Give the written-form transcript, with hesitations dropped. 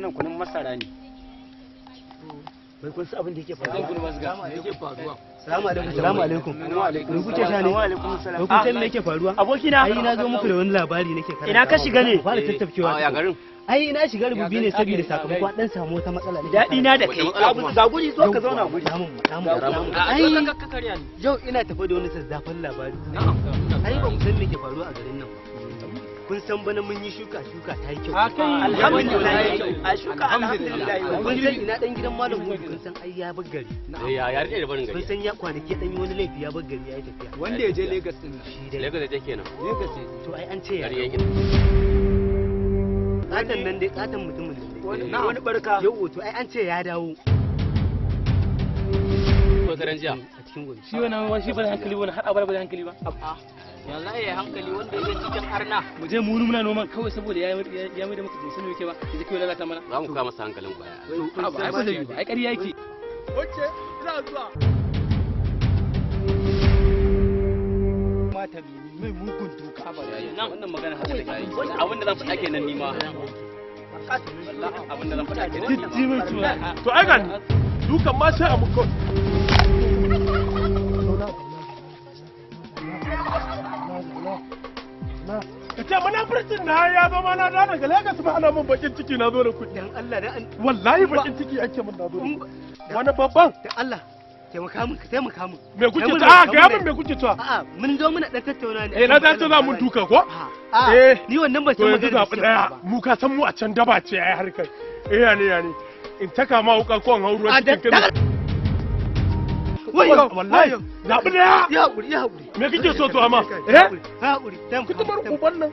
Wannan kunun masara ne. Bai kun san abin da yake faruwa? Yake faruwa? Salamu alaikum, salamu alaikum. Me kuke sha ne? Wa alaikum salam. Wai kun san me yake faruwa? Abokina. Ai na zo muku da wani labari nake karanta. Ina ka shiga ne? Fara tattafkewa. Ya garin? Ai na shiga rububi ne saboda sakamakon dan samu wata matsala ne. Daɗi na da kai. Ga guri, zo ka zauna guri. Samun. Ai yau ina tafi da wani zazzafan labari. Ai ba ku san me ke faruwa a garin nan ba. Kun san bana mun yi shuka, shuka ta yi kyau. Alhamdulillah. A shuka, alhamdulillah. Kun san ina dan gidan Malam Hudu, kun san ai ya bar gari. Ya ya rike da barin Kun gari. san ya kwanaki dan yi wani laifi, ya bar gari ya yi tafiya. Wanda ya je Lagos din nan. Shi dai. Lagos da take kenan. Lagos ne. To ai an ce ya Gari yankin. Katon nan dai, katon mutumin nan dai. Wani barka. Yau to ai an ce ya dawo. Ko karan jiya. A cikin gobe. Shi wannan wani shi ba da hankali, wani har abada ba da hankali ba. Ya za a yi hankali wanda ya cikin arna? Mu je mu muna noman kawai saboda ya ya mai da muka musu yake ba ya je kawai lalata mana. Za mu kawo masa hankalin kwaya. Ba ai ba zai yi ba, ai ƙarya yake. Oke, ina zuwa. Mata mai mugun duka. Wannan magana haka take. Abin da zan faɗa kenan ni ma. Wallahi abin da zan faɗa kenan. Jijji mai ciwo. To ai gani dukan ma sai a mun kawai. Ka ce munafurcin na ya zama na da daga Lagos ba, ana mun bakin ciki na zo da kuɗi. Dan Allah dan Wallahi bakin ciki ake mun na zo da kuɗi. Wani babban dan Allah taimaka min, ka taimaka min. Me kuke ta? A ga min me kuke cewa? A'a, mun zo muna dan tattauna ne. Eh, na ta ce za mun duka ko? A'a. Eh. Ni wannan ban To san yanzu magana da zaɓi suke ɗaya. faɗa ba. Mu ka san mu a can daba ce ai harkar. Eh ya ne ya ne. In taka ma wuka ko in hau ruwan A da cikin kano. Wayo. Wallahi zaɓi ɗaya. Ya hakuri, ya hakuri. Me kake so to amma? Eh? Ya hakuri, taimaka Kutumar min. uban nan.